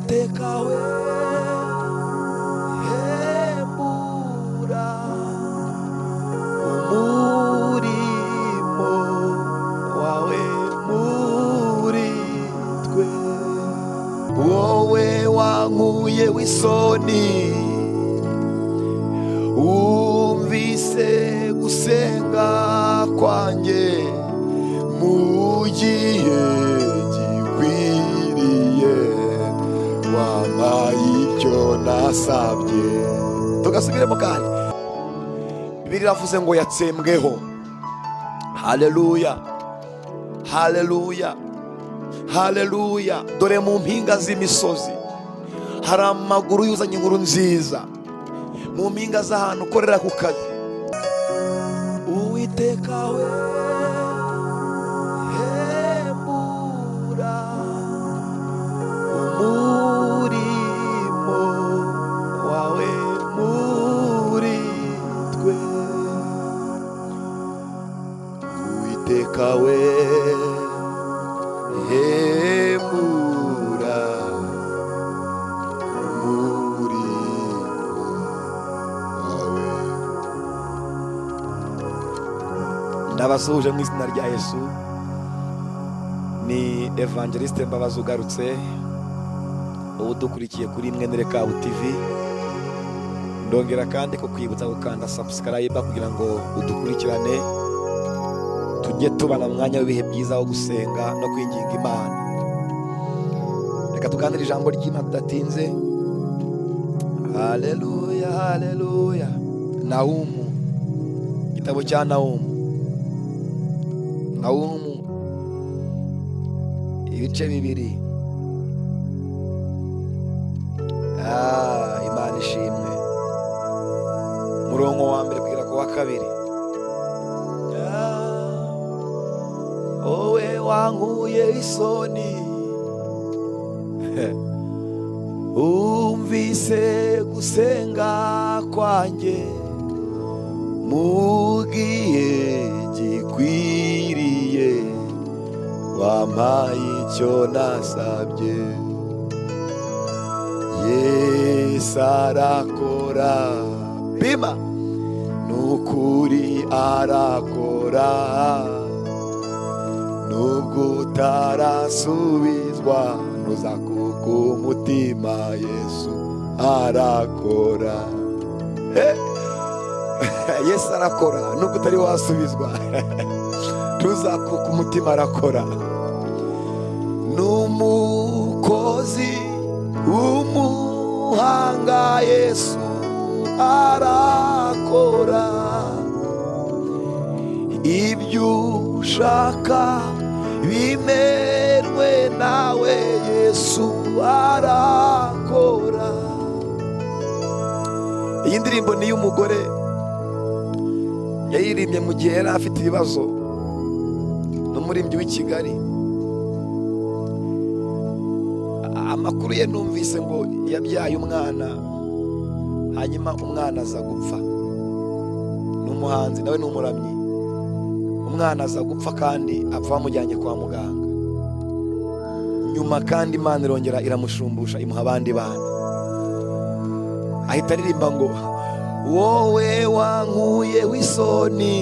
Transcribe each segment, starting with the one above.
Uwiteka we, hembura umurimo wawe muri twe. Wowe wankuye w'isoni, wumvise gusenga kwanjye mu gihe gikwiriye, wampaye icyo nasabye. Tugasubiremo kandi. Bibiliya iravuze ngo yatsembweho. Haleluya, haleluya, haleluya! Dore mu mpinga z'imisozi hari amaguru yuzanye inkuru nziza, mu mpinga z'ahantu ukorera ku kazi. Uwiteka we, hembura umurimo wawe muri twe. Uwiteka we, hembura umurimo wawe. Ndabasuhuje mu izina rya Yesu. Ni Evangeliste Mbabazi ugarutse, ubu dukurikiye kuri Mwene Rekabu TV. Ndongera kandi kukwibutsa gukanda subscribe kugira ngo udukurikirane, tujye tubana mu mwanya w'ibihe byiza wo gusenga no kwinginga Imana. Reka tuganire ijambo ry'Imana tudatinze. Haleluya, haleluya! Nahumu, igitabo cya Nahumu, Nahumu ibice 2. Ah, Imana ishimwe! Murongo wa mbere kugera ku wa kabiri. Ah, wowe wankuye isoni, wumvise gusenga kwanjye mu gihe gikwiriye, wampaye icyo nasabye. Yesu arakora, bima nukuri arakora, nubwo utarasubizwa ntuzakuka umutima, Yesu arakora. Eh, Yesu arakora, nubwo utari wasubizwa ntuzakuka umutima, arakora. Ni umukozi w'umuhanga, Yesu arakora. Ibyo ushaka bimerwe nawe, Yesu arakora. Iyi ndirimbo ni iy'umugore, yayirimbye mu gihe yari afite ibibazo, n'umuririmbyi w'i Kigali. Amakuru ye numvise ngo yabyaye umwana, hanyuma umwana aza gupfa. Ni umuhanzi nawe, ni umuramyi. Umwana aza gupfa kandi apfa bamujyanye kwa muganga. Nyuma kandi Imana irongera iramushumbusha, imuha abandi bana. Ahita aririmba ngo: "Wowe wankuye w'isoni,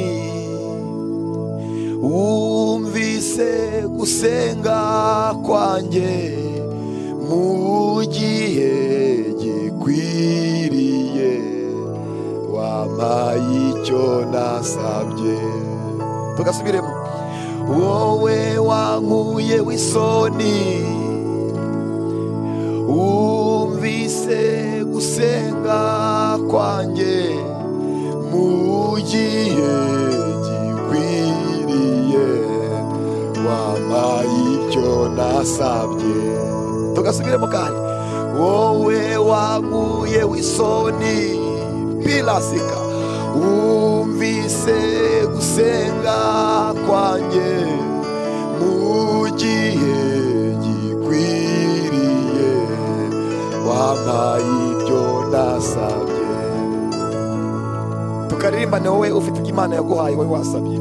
wumvise gusenga kwanjye mu gihe gikwiriye, wampaye icyo nasabye." Tugasubiremo. Wowe wankuye w'isoni, wumvise gusenga kwanjye mu gihe gikwiriye, wampaye icyo nasabye. Tugasubiremo kandi. Wowe wankuye w'isoni, pilasika, wumvise gusenga kwanjye mu gihe gikwiriye, wampaye ibyo nasabye. Tukaririmbane. Wowe ufite ibyo Imana yaguhaye, wowe wasabye,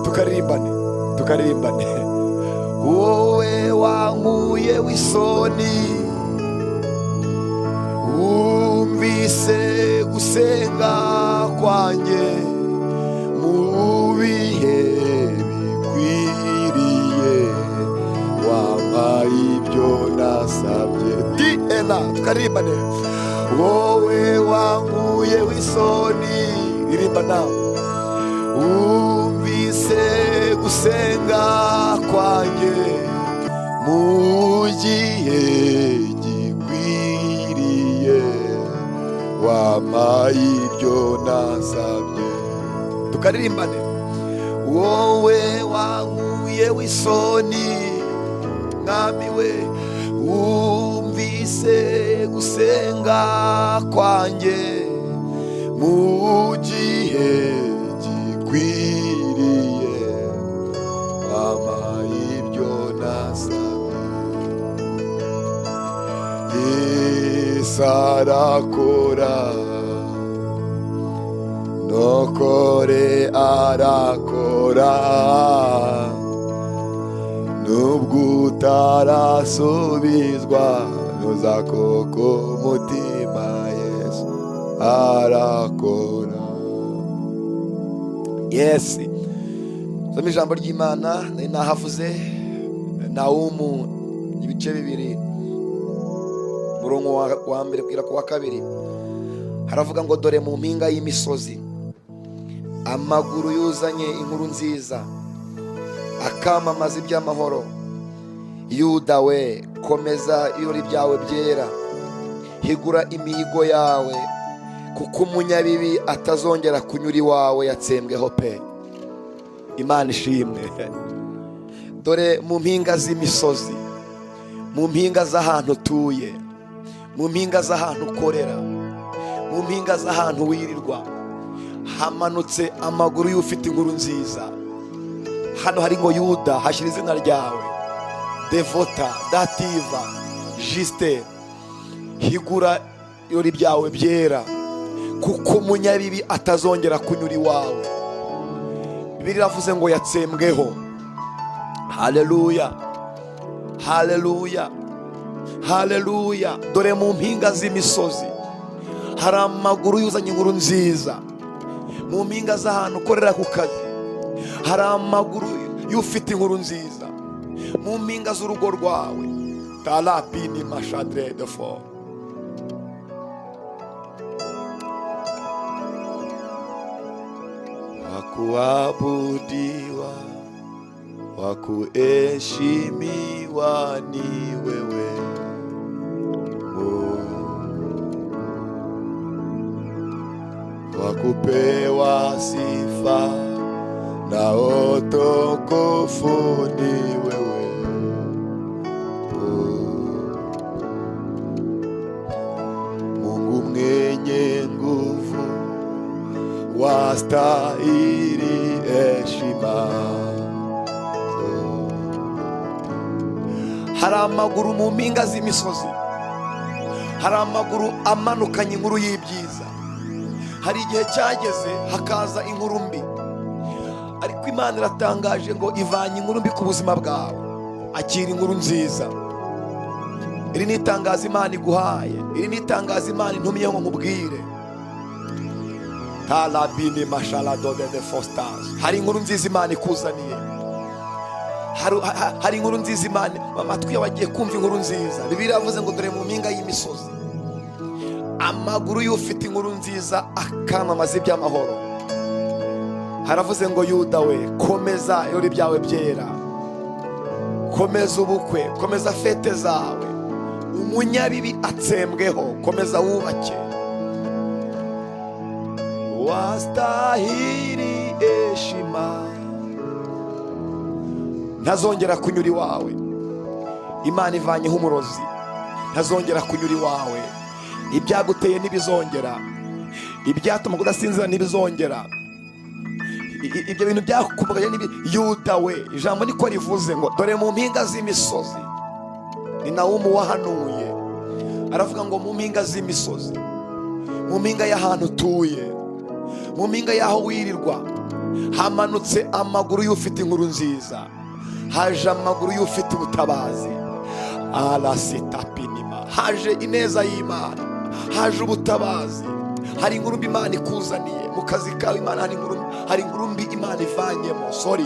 tukaririmbane, tukaririmbane. Wowe wankuye w'isoni. Wumvise gusenga kwanjye mu bihe bikwiriye, wampaye ibyo nasabye. Di ena tukarimbane. Wowe wankuye w'isoni, ririmba nawe. Wumvise gusenga kwanjye mu gihe gikwiriye, wampaye ibyo nasabye. Tukaririmbane. Wowe wankuye w'isoni, mwami we, wumvise gusenga kwanjye mu gihe gikwiriye, wampaye ibyo nasabye. Yesu arakora, nokore arakora, nubwo utarasubizwa ntuzakoko umutima, Yesu arakora. Yesi, soma ijambo ry'Imana nari nahavuze, Nawumu ibice 2, umurongo wa mbere kugera ku wa kabiri. Haravuga ngo: "Dore mu mpinga y'imisozi amaguru yuzanye inkuru nziza, akamamaza iby'amahoro. Yuda we, komeza ibirori byawe byera, higura imihigo yawe, kuko umunyabibi atazongera kunyura iwawe, yatsembweho pe." Imana ishimwe. Dore mu mpinga z'imisozi, mu mpinga z'ahantu utuye, mu mpinga z'ahantu ukorera, mu mpinga z'ahantu wirirwa, hamanutse amaguru y'ufite inkuru nziza. Hano hari ngo: "Yuda, hashyira izina ryawe, Devota, Dativa, Jisite, higura ibirori byawe byera, kuko umunyabibi atazongera kunyura iwawe." Bibiliya iravuze ngo yatsembweho. Haleluya, haleluya, haleluya! Dore mu mpinga z'imisozi hari amaguru yuzanye inkuru nziza. Mu mpinga z'ahantu ukorera ku kazi hari amaguru y'ufite inkuru nziza. Mu mpinga z'urugo rwawe, tarapini mashadre de for. Wakuabudiwa, wakuheshimiwa ni wewe Mungu, wakupewa sifa na utukufu ni wewe Mungu. Mungu mwenye nguvu, wastahili heshima. Hari amaguru mu mpinga z'imisozi, hari amaguru amanukanye inkuru y'ibyiza. Hari igihe cyageze hakaza inkuru mbi, ariko Imana iratangaje ngo ivanye inkuru mbi ku buzima bwawe, akira inkuru nziza. Iri ni itangazo Imana iguhaye, iri ni itangazo Imana intumye ngo nkubwire. Tarabini masharadode de fostas. Hari inkuru nziza Imana ikuzaniye, hari inkuru nziza Imana, amatwi yawe agiye kumva inkuru nziza. Bibiliya yavuze ngo: "Dore mu mpinga y'imisozi amaguru y'ufite inkuru nziza akamamaza iby'amahoro." Haravuze ngo: "Yuda we, komeza ibirori byawe byera, komeza ubukwe, komeza fête zawe, umunyabibi atsembweho, komeza wubake." Wastahili heshima. Ntazongera kunyura iwawe. Imana ivanyeho umurozi, ntazongera kunyura iwawe. Ibyaguteye ntibizongera, ibyatuma udasinzira ntibizongera. Ibyo bintu byakubagaye Yuda we, ijambo niko rivuze ngo: "Dore mu mpinga z'imisozi." Ni Nawumu wahanuye, aravuga ngo mu mpinga z'imisozi, mu mpinga y'ahantu utuye, mu mpinga y'aho wirirwa, hamanutse amaguru y'ufite inkuru nziza, haje amaguru y'ufite ubutabazi. Arasitapinima, haje ineza y'Imana, haje ubutabazi. Hari inkuru mbi Imana ikuzaniye mu kazi kawe. Imana, hari inkuru mbi Imana ivanyemo. Sorry,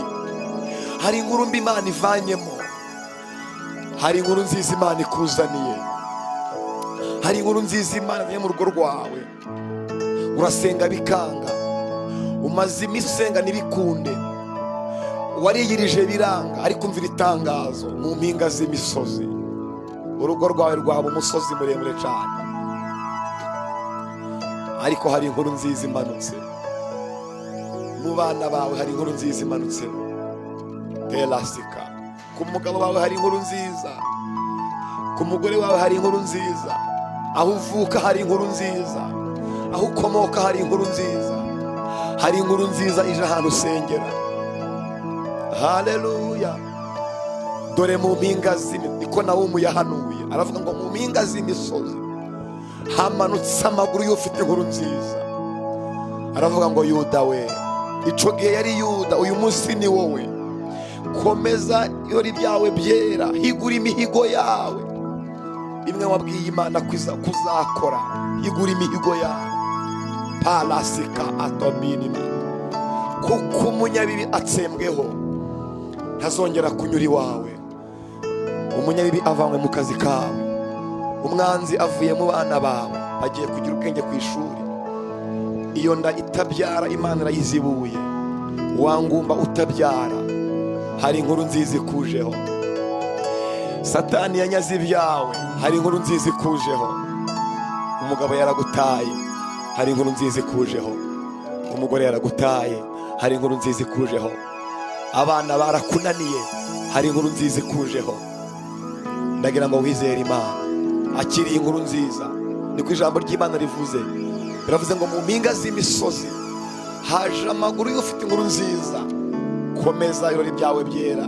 hari inkuru mbi Imana ivanyemo. Hari inkuru nziza Imana ikuzaniye. Hari inkuru nziza Imana izanye mu rugo rwawe. Urasenga bikanga, umaze iminsi usenga ntibikunde, wariyirije biranga, ariko umvira itangazo: mu mpinga z'imisozi, urugo rwawe rwaba umusozi muremure cyane, ariko hari inkuru nziza imanutse mu bana bawe. Hari inkuru nziza imanutse terasika ku mugabo wawe. Hari inkuru nziza ku mugore wawe. Hari inkuru nziza aho uvuka. Hari inkuru nziza aho ukomoka. Hari inkuru nziza. Hari inkuru nziza ije ahantu usengera. Haleluya! Dore mu mpinga niko Nawumu yahanuye, aravuga ngo mu mpinga z'imisozi hamanutse amaguru y'ufite inkuru nziza. Aravuga ngo: "Yuda we." Ico gihe yari Yuda, uyu munsi ni wowe. Komeza ibirori byawe byera, higura imihigo yawe, imwe wabwiye Imana kuzakora. Higura imihigo yawe parasika atominima, kuko umunyabibi atsembweho, ntazongera kunyura iwawe. Umunyabibi avanywe mu kazi kawe, umwanzi avuye mu bana bawe, bagiye kugira ubwenge ku ishuri. Iyo nda itabyara, Imana irayizibuye. Wangumba utabyara, hari inkuru nziza ikujeho. Satani yanyaze ibyawe, hari inkuru nziza ikujeho. Umugabo yaragutaye, hari inkuru nziza ikujeho. Umugore yaragutaye, hari inkuru nziza ikujeho. Abana barakunaniye, hari inkuru nziza ikujeho. Ndagira ngo wizere Imana, akiriye inkuru nziza. Niko ijambo ry'Imana rivuze. Biravuze ngo mu mpinga z'imisozi haje amaguru y'ufite inkuru nziza. Komeza ibirori byawe byera,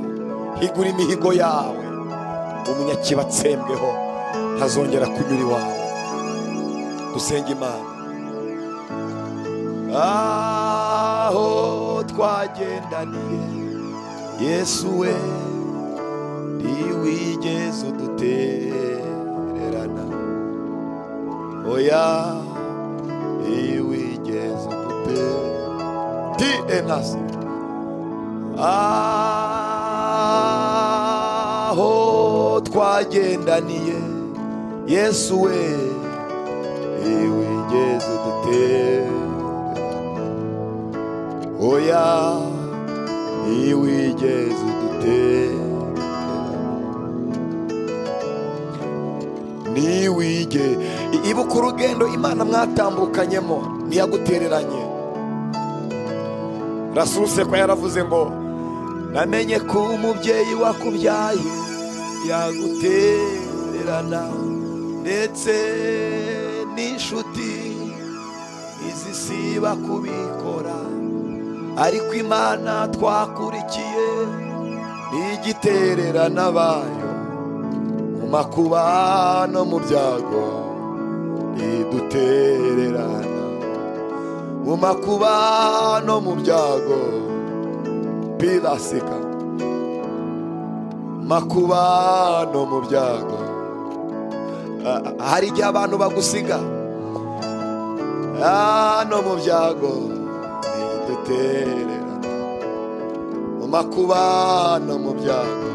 higura imihigo yawe. Umunyakibi atsembweho, ntazongera kunyura iwawe. Dusenge Imana. Aho twagendaniye, Yesu we, ntiwigeze udutererana. Oya, ntiwigeze udutererana. Ti enasi aho twagendaniye, Yesu we, ntiwigeze udutererana. Oya, ntiwigeze udutererana. Ntiwige ibuka urugendo Imana mwatambukanyemo, ntiyagutereranye. Rasuruse ko yaravuze ngo: "Namenye ko umubyeyi wakubyaye yagutererana, ndetse n'inshuti izisiba kubikora, ariko Imana twakurikiye ntigitererana bayo. Mu makuba no mu byago ntidutererana, mu makuba no mu byago." Pirasika makuba no mu byago. Ah, hari igihe abantu bagusiga. Ah, no mu byago ntidutererana, mu makuba no mu byago.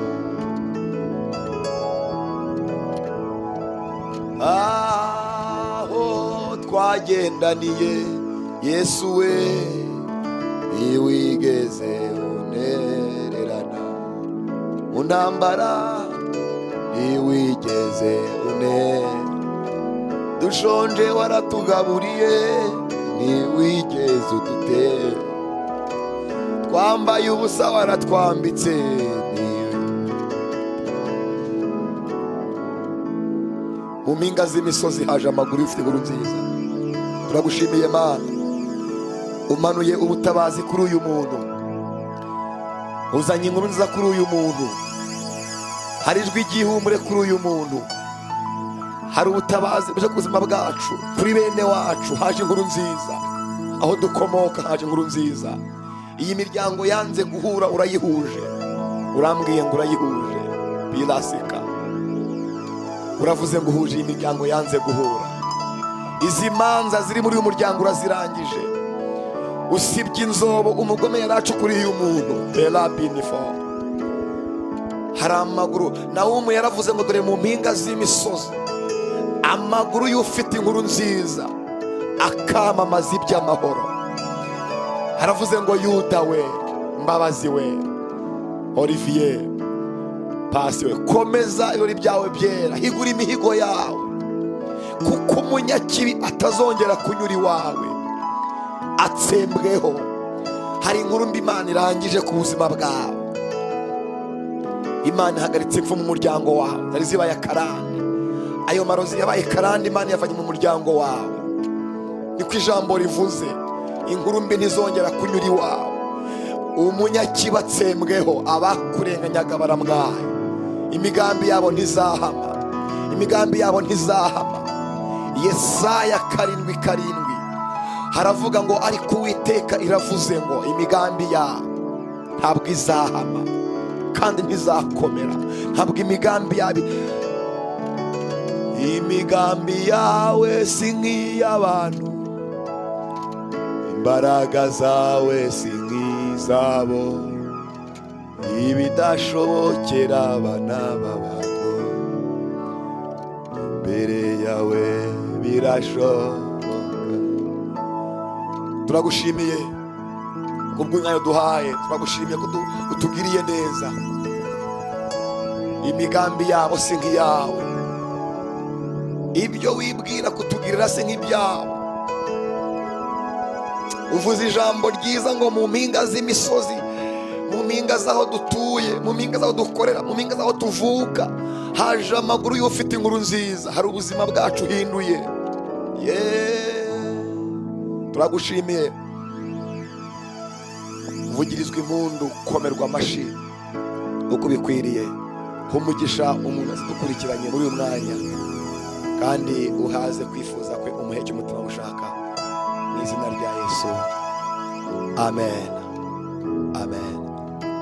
Aho twagendaniye, Yesu we, ntiwigeze untererana. Mu ntambara ntiwigeze untererana. Dushonje waratugaburiye, ntiwigeze udutera. Twambaye ubusa waratwambitse. Mu mpinga z'imisozi haje amaguru ufite inkuru nziza. Turagushimiye Mana, umanuye ubutabazi kuri uyu muntu, uzanye inkuru nziza kuri uyu muntu. Hari ijwi ry'ihumure kuri uyu muntu, hari ubutabazi buje ku buzima bwacu. Kuri bene wacu haje inkuru nziza, aho dukomoka haje inkuru nziza. Iyi miryango yanze guhura urayihuje. Urambwiye ngo urayihuje. Birasika, uravuze ngo uhuje iyi miryango yanze guhura. Izi manza ziri muri uyu muryango urazirangije. Usibye inzobo umugome yari acukuriye umuntu terabinifo. Hari amaguru. Nawumu yaravuze ngo: "Dore mu mpinga z'imisozi amaguru y'ufite inkuru nziza akamamaza iby'amahoro." Haravuze ngo: "Yuda we, Mbabazi we, Olivier Pasi we, komeza ibirori byawe byera, higura imihigo yawe, kuko umunyakibi atazongera kunyura iwawe, atsembweho." Hari inkuru mbi Imana irangije ku buzima bwawe. Imana ihagaritse impfu mu muryango wawe zari zibaye akarande. Ayo marozi yabaye karande, Imana yavanye mu muryango wawe. Niko ijambo rivuze: inkuru mbi ntizongera kunyura iwawe, umunyakibi atsembweho. Abakurenganyaga baramwaye, imigambi yabo ntizahama, imigambi yabo ntizahama. Yesaya 7:7 haravuga ngo: "Ariko Uwiteka iravuze ngo imigambi yabo ntabwo izahama kandi ntizakomera." Ntabwo imigambi yabo, imigambi yawe si nk'iy'abantu, imbaraga zawe si nk'izabo. Ibidashobokera abana b'abantu imbere yawe birashoboka. Turagushimiye kubw'umwanya duhaye, turagushimiye ko utugiriye neza. Imigambi yabo si nk'iyawe, ibyo wibwira kutugirira si nk'ibyabo. Uvuze ijambo ryiza ngo mu mpinga z'imisozi, mu mpinga z'aho dutuye, mu mpinga z'aho dukorera, mu mpinga z'aho tuvuka, haje amaguru y'ufite inkuru nziza. Hari ubuzima bwacu uhinduye. Yeee, turagushimiye. Uvugirizwa impundu, komerwa amashyi uko bikwiriye. Umugisha umuntu azidukurikiranye muri uyu mwanya, kandi uhaze kwifuza kwe, umuheke umutima ushaka, mu izina rya Yesu, amen.